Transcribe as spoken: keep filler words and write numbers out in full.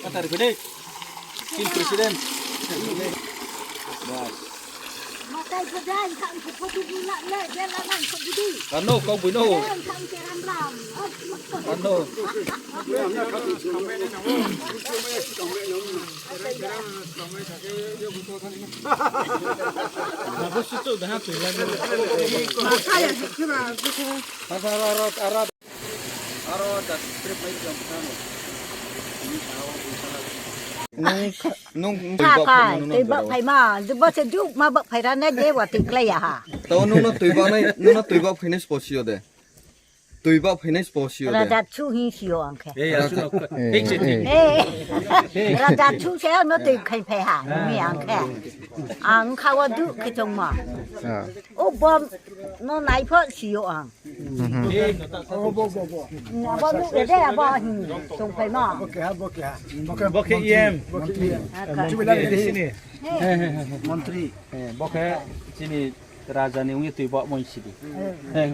Matar gede. Team president. Bas. Matai gede, ang kang ko photo bulak le, dia la nang ko gede. Ano, kau buino. Dia ang kang ke ram ram. Ano. Matai ya, kira, kira. Aro da trip mai jom tano. Nung kha-, nung, nung twi bak phai, nung twi bak phai ma, bo se juk ma bak phai rana je wa twi klai ya ha. To nung no twi bak nai, nung no twi bak phai nai spo sio de. Twi bak phai nai spo sio de. Raja chu hi sio ang khe. Eh, ya, chu no. Eh, eh. Eh. Raja chu se no twi khai phai ha, mi ang khe. Ang kha wa du khe chong ma. Ah. O bom no nai pho sio ang. Mhm. Abo nuk de, abo hin, song phai ma. Bo keha, bo keha. Bo khe E M. Bo khe E M. Aka. Chubila de sini. Montri. Eh, bo khe chini raja ni ungwi twi bo mon sidi. Eh.